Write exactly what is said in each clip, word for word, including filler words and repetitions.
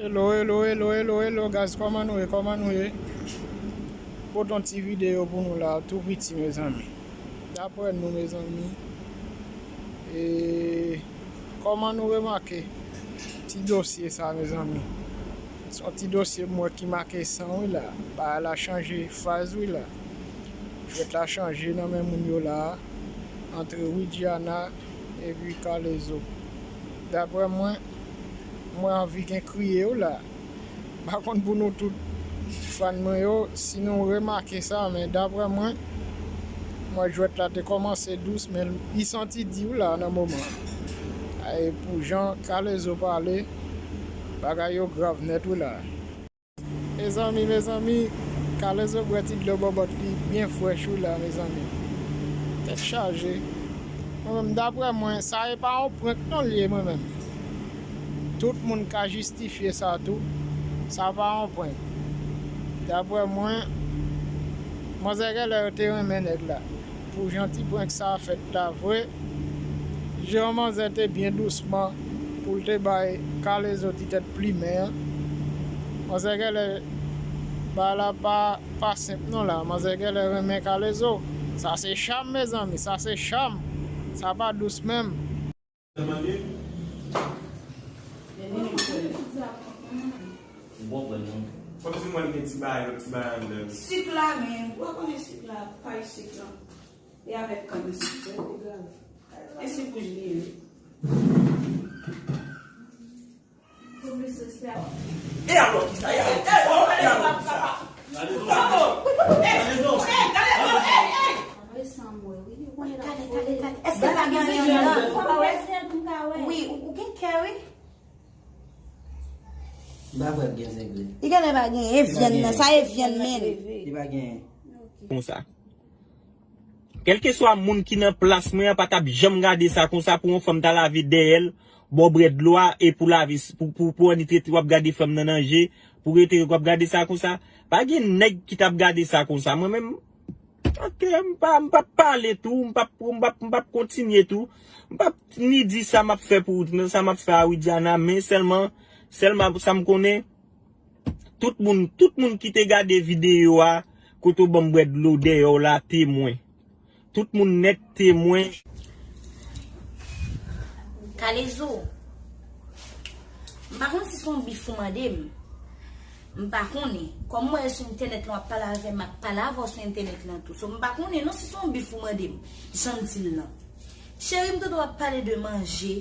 Hello, hello, hello, hello, hello, guys, kòman nou ye, kòman nou ye? Pote yon ti videyo pou nou la, tou piti, mezanmi. Daprè nou, mezanmi, e, kòman nou remake ti dosye sa, mezanmi? Se yon ti dosye m wè ki make san, wi, la. Bagay la chanje faz, wi, la. Jwèt la chanje nan men moun yo la, antre Widiana epi Kalezo. Daprè mwen, mwen anvi gen kriye, wi, la. M pa konn pou nou tout fan mwen yo, si nou remake sa, men daprè mwen, mwen jwèt la te kòmanse dous, men li santi di, wi, la, nan moman. E pou jan Kalezo pale, bagay yo grav nèt, wi, la. Mezanmi, mezanmi, Kalezo bwè ti dlo bòbòt li byen frèch, wi, la, mezanmi. Tèt chaje. Mwen menm, daprè mwen, sa e pa yon prank non l ye, mwen menm. Tout moun ka jistifye sa tou. Sa pa yon prank. Daprè mwen, manzè genlè yo te renmen nèg la. Pou jan ti prank sa fèt la vre, jan manzè te byen dousman pou l te bay Kalezo ti tèt plimen an. Manzè genlè, bagay la pa, pa senp non la. Manzè genlè renmen Kalezo. Sa se cham, mezanmi, sa se cham. Sa pa dous menm. Kòmsi mwen gen ti bagay, lòt ti bagay anndan. Sik la, men, ou pa konnen sik la, pay sik la. E avèk kann sik, se egal. E sik wouj li ye, wi. E alò, kisa, e alò, kisa, e alò, kisa. Gade, gade, gade. Èske pa gen anyen anndan? Wi, ou, ou gen kè, wi. M pa kwè gen zengle. Li genlè pa gen, e vyann nan, sa e vyann men. Li pa gen. Konsa. Kèlkeswa moun ki nan plas mwen an pa t ap janm gade sa konsa pou yon fanm ta lave dèyè l, ba w bwè dlo a, e pou lave, pou, pou, pou annik rete w ap gade fanm nan nan je, pou rete w ap gade sa konsa. Pa gen nèg ki t ap gade sa konsa. Mwen menm, oke, m pa, m p ap pale tou, m p ap, m p ap, m p ap kontinye tou. M p ap ni di sa m ap fè pou, sa m ap fè a Widiana, men sèlman, sèlman sa m konnen, tout moun, tout moun ki te gade videyo a, kote w ban m bwè dlo dèyè w la, temwen. Tout moun nèt temwen. Kalezo, m pa konn si se yon bif ou mande m. M pa konnen. Kòm m wè sou entènèt lan w ap pale avè m, m ap pale avè w sou entènèt lan tou. So, m pa konnen non si se yon bif ou mande m. Jan m di l lan. Cheri, m tande w ap pale de manje,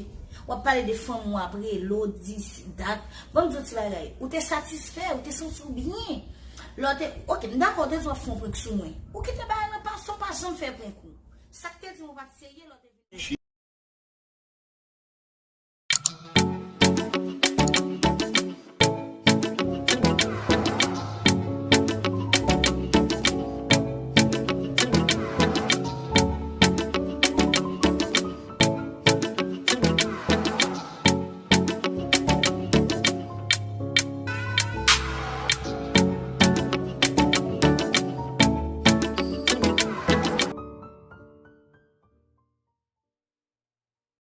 w ap pale de fanm ou ap rele w, dis, dat. Ban m di w ti bagay. Ou te satisfè, ou te santi w byen. Lè w te, oke, m dakò, w te di w ap fè yon prank sou mwen. Ou kite bagay lan pase w, pa janm fè prank ou. Sa k te di m ou pa t serye, lè w te vin.